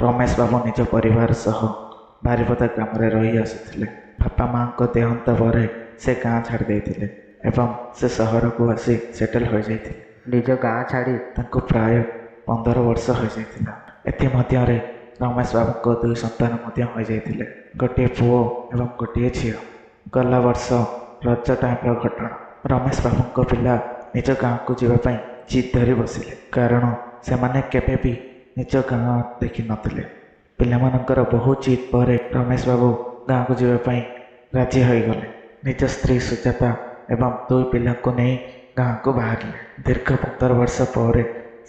ରମେଶ ବାବୁ ନିଜ ପରିବାର ସହ ବାରିପଦା ଗ୍ରାମରେ ରହି ଆସୁଥିଲେ। ବାପା ମାଆଙ୍କ ଦେହାନ୍ତ ପରେ ସେ ଗାଁ ଛାଡ଼ି ଦେଇଥିଲେ ଏବଂ ସେ ସହରକୁ ଆସି ସେଟେଲ୍ ହୋଇଯାଇଥିଲେ। ନିଜ ଗାଁ ଛାଡ଼ି ତାଙ୍କୁ ପ୍ରାୟ 15 ବର୍ଷ ହୋଇଯାଇଥିଲା। ଏଥିମଧ୍ୟରେ ରମେଶ ବାବୁଙ୍କ 2 ସନ୍ତାନ ମଧ୍ୟ ହୋଇଯାଇଥିଲେ, ଗୋଟିଏ ପୁଅ ଏବଂ ଗୋଟିଏ ଝିଅ। ଗଲା ବର୍ଷ ରଜ ଟାଇମ୍ର ଘଟଣା। ରମେଶ ବାବୁଙ୍କ ପିଲା ନିଜ ଗାଁକୁ ଯିବା ପାଇଁ ଜିଦ୍ ଧରି ବସିଲେ, କାରଣ ସେମାନେ କେବେ ବି ନିଜ ଗାଁ ଦେଖିନଥିଲେ। ପିଲାମାନଙ୍କର ବହୁ ଜିଦ୍ ପରେ ରମେଶ ବାବୁ ଗାଁକୁ ଯିବା ପାଇଁ ରାଜି ହୋଇଗଲେ। ନିଜ ସ୍ତ୍ରୀ ସୁଜାତା ଏବଂ 2 ପିଲାଙ୍କୁ ନେଇ ଗାଁକୁ ବାହାରିଲେ। ଦୀର୍ଘ 15 ବର୍ଷ ପରେ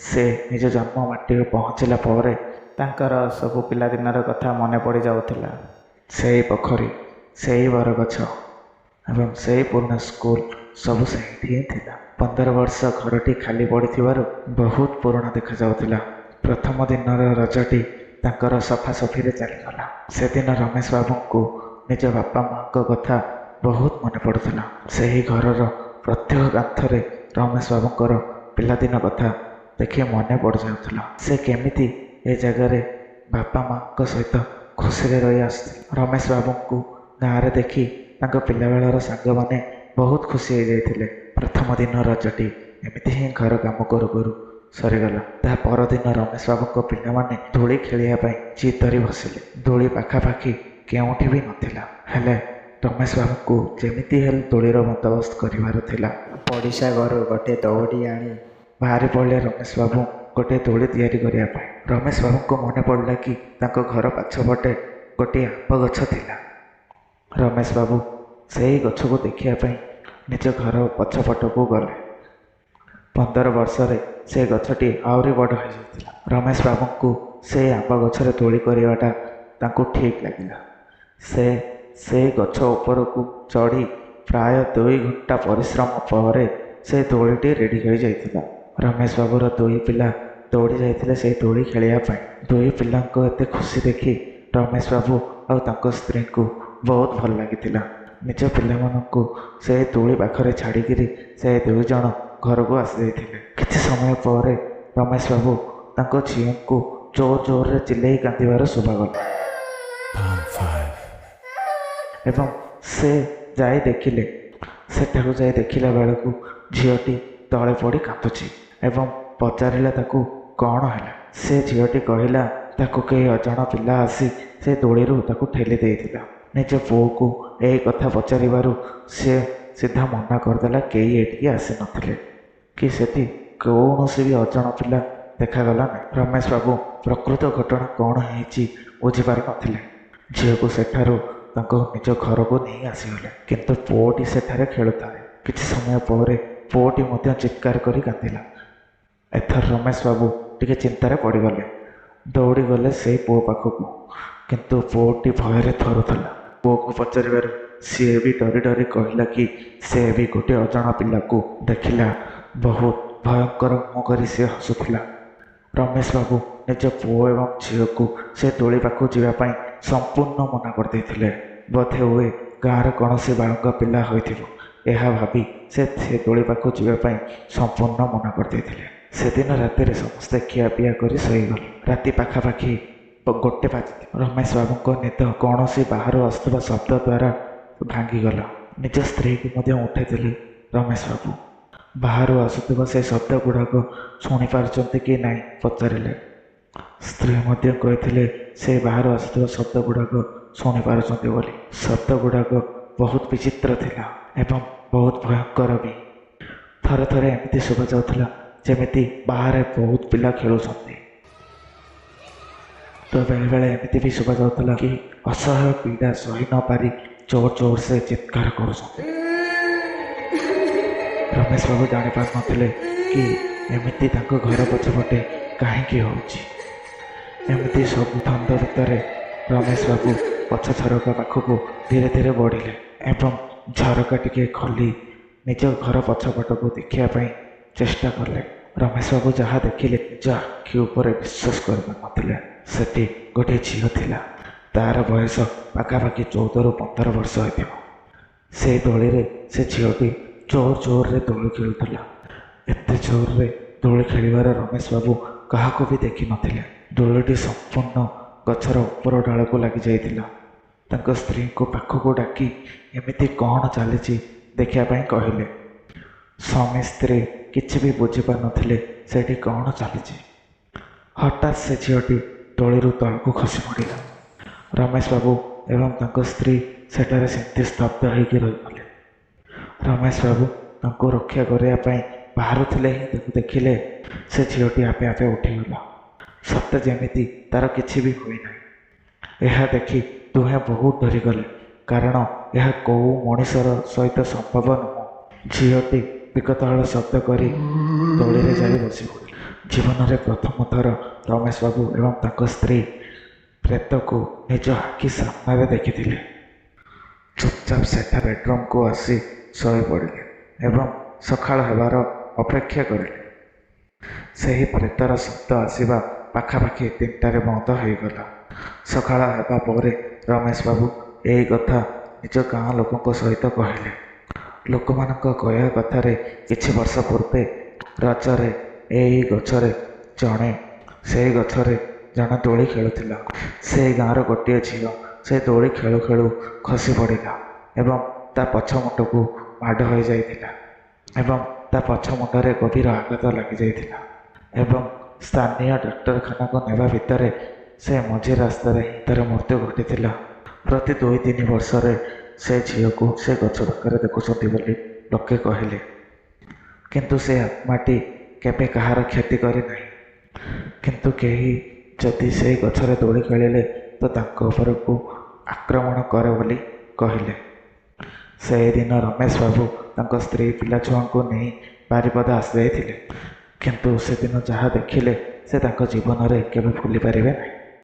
ସେ ନିଜ ଜନ୍ମ ମାଟିରେ ପହଞ୍ଚିଲା ପରେ ତାଙ୍କର ସବୁ ପିଲାଦିନର କଥା ମନେ ପଡ଼ିଯାଉଥିଲା। ସେଇ ପୋଖରୀ, ସେଇ ବରଗଛ ଏବଂ ସେଇ ପୁରୁଣା ସ୍କୁଲ ସବୁ ସେଇଠି ହିଁ ଥିଲା। 15 ବର୍ଷ ଘରଟି ଖାଲି ପଡ଼ିଥିବାରୁ ବହୁତ ପୁରୁଣା ଦେଖାଯାଉଥିଲା। ପ୍ରଥମ ଦିନର ରଜଟି ତାଙ୍କର ସଫାସଫିରେ ଚାଲିଗଲା। ସେଦିନ ରମେଶ ବାବୁଙ୍କୁ ନିଜ ବାପା ମାଆଙ୍କ କଥା ବହୁତ ମନେ ପଡ଼ୁଥିଲା। ସେହି ଘରର ପ୍ରତ୍ୟେକ କାନ୍ଥରେ ରମେଶ ବାବୁଙ୍କର ପିଲାଦିନ କଥା ଦେଖି ମନେ ପଡ଼ିଯାଉଥିଲା। ସେ କେମିତି ଏ ଜାଗାରେ ବାପା ମାଆଙ୍କ ସହିତ ଖୁସିରେ ରହି ଆସୁଥିଲେ। ରମେଶ ବାବୁଙ୍କୁ ଗାଁରେ ଦେଖି ତାଙ୍କ ପିଲାବେଳର ସାଙ୍ଗମାନେ ବହୁତ ଖୁସି ହୋଇଯାଇଥିଲେ। ପ୍ରଥମ ଦିନ ରଜଟି ଏମିତି ହିଁ ଘର କାମ କରୁ କରୁ ସରିଗଲା। ତା ପରଦିନ ରମେଶ ବାବୁଙ୍କ ପିଲାମାନେ ଦୋଳି ଖେଳିବା ପାଇଁ ଜିଦ୍ ଧରି ବସିଲେ। ଦୋଳି ପାଖାପାଖି କେଉଁଠି ବି ନଥିଲା, ହେଲେ ରମେଶ ବାବୁଙ୍କୁ ଯେମିତି ହେଲେ ଦୋଳିର ବନ୍ଦୋବସ୍ତ କରିବାର ଥିଲା। ପଡ଼ିଶା ଘରୁ ଗୋଟେ ଦଉଡ଼ି ଆଣି ବାହାରି ପଡ଼ିଲେ ରମେଶ ବାବୁ ଗୋଟିଏ ଦୋଳି ତିଆରି କରିବା ପାଇଁ। ରମେଶ ବାବୁଙ୍କୁ ମନେ ପଡ଼ିଲା କି ତାଙ୍କ ଘର ପଛପଟେ ଗୋଟିଏ ଆମ୍ବ ଗଛ ଥିଲା। ରମେଶ ବାବୁ ସେଇ ଗଛକୁ ଦେଖିବା ପାଇଁ ନିଜ ଘର ପଛପଟକୁ ଗଲେ। 15 ବର୍ଷରେ ସେ ଗଛଟି ଆହୁରି ବଡ଼ ହୋଇଯାଇଥିଲା। ରମେଶ ବାବୁଙ୍କୁ ସେ ଆମ୍ବ ଗଛରେ ଦୋଳି କରିବାଟା ତାଙ୍କୁ ଠିକ୍ ଲାଗିଲା। ସେ ସେ ଗଛ ଉପରକୁ ଚଢ଼ି ପ୍ରାୟ 2 ଘଣ୍ଟା ପରିଶ୍ରମ ପରେ ସେ ଦୋଳିଟି ରେଡ଼ି ହୋଇଯାଇଥିଲା। ରମେଶ ବାବୁର 2 ପିଲା ଦୌଡ଼ି ଯାଇଥିଲେ ସେଇ ଦୋଳି ଖେଳିବା ପାଇଁ। 2 ପିଲାଙ୍କ ଏତେ ଖୁସି ଦେଖି ରମେଶ ବାବୁ ଆଉ ତାଙ୍କ ସ୍ତ୍ରୀଙ୍କୁ ବହୁତ ଭଲ ଲାଗିଥିଲା। ନିଜ ପିଲାମାନଙ୍କୁ ସେ ଦୋଳି ପାଖରେ ଛାଡ଼ିକିରି ସେ 2 ଜଣ ଘରକୁ ଆସିଯାଇଥିଲେ। କିଛି ସମୟ ପରେ ରମେଶ ବାବୁ ତାଙ୍କ ଝିଅଙ୍କୁ ଜୋର ଜୋରରେ ଚିଲେଇ କାନ୍ଦିବାର ଶୁଭାଗଲା ଏବଂ ସେ ଯାଇ ଦେଖିଲେ। ସେଠାକୁ ଯାଇ ଦେଖିଲା ବେଳକୁ ଝିଅଟି ତଳେ ପଡ଼ି କାନ୍ଦୁଛି ଏବଂ ପଚାରିଲା ତାକୁ କ'ଣ ହେଲା। ସେ ଝିଅଟି କହିଲା ତାକୁ କେହି ଅଜଣା ପିଲା ଆସି ସେ ଦୋଳିରୁ ତାକୁ ଠେଲି ଦେଇଥିଲା। ନିଜ ପୁଅକୁ ଏହି କଥା ପଚାରିବାରୁ ସେ ସିଧା ମନା କରିଦେଲା କେହି ଏଠିକି ଆସିନଥିଲେ କି ସେଠି କୌଣସି ବି ଅଜଣା ପିଲା ଦେଖାଗଲା ନାହିଁ। ରମେଶ ବାବୁ ପ୍ରକୃତ ଘଟଣା କ'ଣ ହେଇଛି ବୁଝିପାରୁନଥିଲେ। ଝିଅକୁ ସେଠାରୁ ତାଙ୍କ ନିଜ ଘରକୁ ନେଇ ଆସିଗଲେ, କିନ୍ତୁ ପୁଅଟି ସେଠାରେ ଖେଳୁଥାଏ। କିଛି ସମୟ ପରେ ପୁଅଟି ମଧ୍ୟ ଚିତ୍କାର କରି କାନ୍ଦିଲା। ଏଥର ରମେଶ ବାବୁ ଟିକେ ଚିନ୍ତାରେ ପଡ଼ିଗଲେ। ଦୌଡ଼ିଗଲେ ସେଇ ପୁଅ ପାଖକୁ, କିନ୍ତୁ ପୁଅଟି ଭୟରେ ଥରୁଥିଲା। ପୁଅକୁ ପଚାରିବାରୁ ସିଏ ବି ଡରି ଡରି କହିଲା କି ସେ ବି ଗୋଟିଏ ଅଜଣା ପିଲାକୁ ଦେଖିଲା, ବହୁତ ଭୟଙ୍କର ମୁହଁ କରି ସିଏ ହସୁଥିଲା। ରମେଶ ବାବୁ ନିଜ ପୁଅ ଏବଂ ଝିଅକୁ ସେ ଦୋଳି ପାଖକୁ ଯିବା ପାଇଁ ସମ୍ପୂର୍ଣ୍ଣ ମନା କରିଦେଇଥିଲେ। ବୋଧେ ହୁଏ ଗାଁର କୌଣସି ବାଳୁଙ୍ଗା ପିଲା ହୋଇଥିବ, ଏହା ଭାବି ସେ ଦୋଳି ପାଖକୁ ଯିବା ପାଇଁ ସମ୍ପୂର୍ଣ୍ଣ ମନା କରିଦେଇଥିଲେ। ସେଦିନ ରାତିରେ ସମସ୍ତେ ଖିଆପିଆ କରି ଶୋଇଗଲେ। ରାତି ପାଖାପାଖି 1 ବାଜିଥିଲା। ରମେଶ ବାବୁଙ୍କ ନିଦ କୌଣସି ବାହାରୁ ଆସୁଥିବା ଶବ୍ଦ ଦ୍ୱାରା ଭାଙ୍ଗିଗଲା। ନିଜ ସ୍ତ୍ରୀକୁ ମଧ୍ୟ ଉଠାଇଦେଲେ ରମେଶ ବାବୁ। ବାହାରୁ ଆସୁଥିବା ସେ ଶବ୍ଦ ଗୁଡ଼ାକ ଶୁଣିପାରୁଛନ୍ତି କି ନାହିଁ ପଚାରିଲେ। ସ୍ତ୍ରୀ ମଧ୍ୟ କହିଥିଲେ ସେ ବାହାରୁ ଆସୁଥିବା ଶବ୍ଦ ଗୁଡ଼ାକ ଶୁଣିପାରୁଛନ୍ତି ବୋଲି। ଶବ୍ଦ ଗୁଡ଼ାକ ବହୁତ ବିଚିତ୍ର ଥିଲା ଏବଂ ବହୁତ ଭୟଙ୍କର ବି। ଥରେ ଥରେ ଏମିତି ଶୁଭାଯାଉଥିଲା ଯେମିତି ବାହାରେ ବହୁତ ପିଲା ଖେଳୁଛନ୍ତି। ତ ବେଳେବେଳେ ଏମିତି ବି ଶୁଭାଯାଉଥିଲା କି ଅସହ୍ୟ ପୀଡ଼ା ସହି ନ ପାରି ଜୋର ଜୋର ସେ ଚିତ୍କାର କରୁଛନ୍ତି। ରମେଶ ବାବୁ ଜାଣିପାରୁନଥିଲେ କି ଏମିତି ତାଙ୍କ ଘର ପଛପଟେ କାହିଁକି ହେଉଛି। ଏମିତି ସବୁ ଧନ୍ଦ ଭିତରେ ରମେଶ ବାବୁ ପଛ ଝରକା ପାଖକୁ ଧୀରେ ଧୀରେ ବଢ଼ିଲେ ଏବଂ ଝରକା ଟିକେ ଖୋଲି ନିଜ ଘର ପଛପଟକୁ ଦେଖିବା ପାଇଁ ଚେଷ୍ଟା କଲେ। ରମେଶ ବାବୁ ଯାହା ଦେଖିଲେ ନିଜ ଆଖି ଉପରେ ବିଶ୍ୱାସ କରିପାରୁନଥିଲେ। ସେଠି ଗୋଟିଏ ଝିଅ ଥିଲା, ତାର ବୟସ ପାଖାପାଖି 14ରୁ 15 ବର୍ଷ ହୋଇଥିବ। ସେଇ ଦୋଳିରେ ସେ ଝିଅଟି ଜୋର ଜୋରରେ ଦୋଳି ଖେଳୁଥିଲା। ଏତେ ଜୋରରେ ଦୋଳି ଖେଳିବାର ରମେଶ ବାବୁ କାହାକୁ ବି ଦେଖିନଥିଲେ। ଦୋଳିଟି ସମ୍ପୂର୍ଣ୍ଣ ଗଛର ଉପର ଡାଳକୁ ଲାଗିଯାଇଥିଲା। ତାଙ୍କ ସ୍ତ୍ରୀଙ୍କୁ ପାଖକୁ ଡାକି ଏମିତି କ'ଣ ଚାଲିଛି ଦେଖିବା ପାଇଁ କହିଲେ। ସ୍ୱାମୀ ସ୍ତ୍ରୀ କିଛି ବି ବୁଝିପାରୁନଥିଲେ ସେଇଠି କ'ଣ ଚାଲିଛି। ହଠାତ୍ ସେ ଝିଅଟି ଦୋଳିରୁ ତଳକୁ ଖସି ପଡ଼ିଲା। ରମେଶ ବାବୁ ଏବଂ ତାଙ୍କ ସ୍ତ୍ରୀ ସେଠାରେ ସେମିତି ସ୍ତବ୍ଧ ହେଇକି ରହିଗଲେ। ରମେଶ ବାବୁ ତାଙ୍କୁ ରକ୍ଷା କରିବା ପାଇଁ ବାହାରୁଥିଲେ ହିଁ ତାକୁ ଦେଖିଲେ ସେ ଝିଅଟି ଆପେ ଆପେ ଉଠିଗଲା, ସତେ ଯେମିତି ତାର କିଛି ବି ହୋଇନାହିଁ। ଏହା ଦେଖି ଦୁହେଁ ବହୁତ ଡରିଗଲେ, କାରଣ ଏହା କେଉଁ ମଣିଷର ସହିତ ସମ୍ଭବ ନୁହଁ। ଝିଅଟି ବିକଟାଳ ଶବ୍ଦ କରି ଦୋଳିରେ ଯାଇ ବସି ପଡ଼ିଲା। ଜୀବନରେ ପ୍ରଥମ ଥର ରମେଶ ବାବୁ ଏବଂ ତାଙ୍କ ସ୍ତ୍ରୀ ପ୍ରେତକୁ ନିଜ ଆଖି ସାମ୍ନାରେ ଦେଖିଥିଲେ। ଚୁପଚାପ ସେଠା ବେଡ଼ରୁମ୍କୁ ଆସି ଶୋଇପଡ଼ିଲେ ଏବଂ ସକାଳ ହେବାର ଅପେକ୍ଷା କରିଲେ। ସେହି ପ୍ରେତର ଶବ୍ଦ ଆସିବା ପାଖାପାଖି 3ଟାରେ ବନ୍ଦ ହୋଇଗଲା। ସକାଳ ହେବା ପରେ ରମେଶ ବାବୁ ଏହି କଥା ନିଜ ଗାଁ ଲୋକଙ୍କ ସହିତ କହିଲେ। ଲୋକମାନଙ୍କ କହିବା କଥାରେ କିଛି ବର୍ଷ ପୂର୍ବେ ରଜରେ ଏହି ଗଛରେ ଜଣେ ସେହି ଗଛରେ ଜଣେ ଦୋଳି ଖେଳୁଥିଲା। ସେହି ଗାଁର ଗୋଟିଏ ଝିଅ ସେ ଦୋଳି ଖେଳୁ ଖେଳୁ ଖସି ପଡ଼ିଲା ଏବଂ ତା ପଛ ମୁଣ୍ଡକୁ ମାଡ଼ ହୋଇଯାଇଥିଲା ଏବଂ ତା ପଛ ମୁଣ୍ଡରେ ଗଭୀର ଆଘାତ ଲାଗିଯାଇଥିଲା ଏବଂ ସ୍ଥାନୀୟ ଡାକ୍ତରଖାନାକୁ ନେବା ଭିତରେ ସେ ମଝି ରାସ୍ତାରେ ହିଁ ତାର ମୃତ୍ୟୁ ଘଟିଥିଲା। ପ୍ରତି 2-3 ବର୍ଷରେ ସେ ଝିଅକୁ ସେ ଗଛ ପାଖରେ ଦେଖୁଛନ୍ତି ବୋଲି ଲୋକେ କହିଲେ, କିନ୍ତୁ ସେ ଆତ୍ମାଟି କେବେ କାହାର କ୍ଷତି କରିନାହିଁ। କିନ୍ତୁ କେହି ଯଦି ସେଇ ଗଛରେ ଦୋଳି ଖେଳିଲେ ତ ତାଙ୍କ ଉପରକୁ ଆକ୍ରମଣ କରେ ବୋଲି କହିଲେ। ସେହିଦିନ ରମେଶ ବାବୁ ତାଙ୍କ ସ୍ତ୍ରୀ ପିଲା ଛୁଆଙ୍କୁ ନେଇ ବାରିପଦା ଆସିଯାଇଥିଲେ, କିନ୍ତୁ ସେଦିନ ଯାହା ଦେଖିଲେ ସେ ତାଙ୍କ ଜୀବନରେ କେବେ ଭୁଲି ପାରିବେ ନାହିଁ।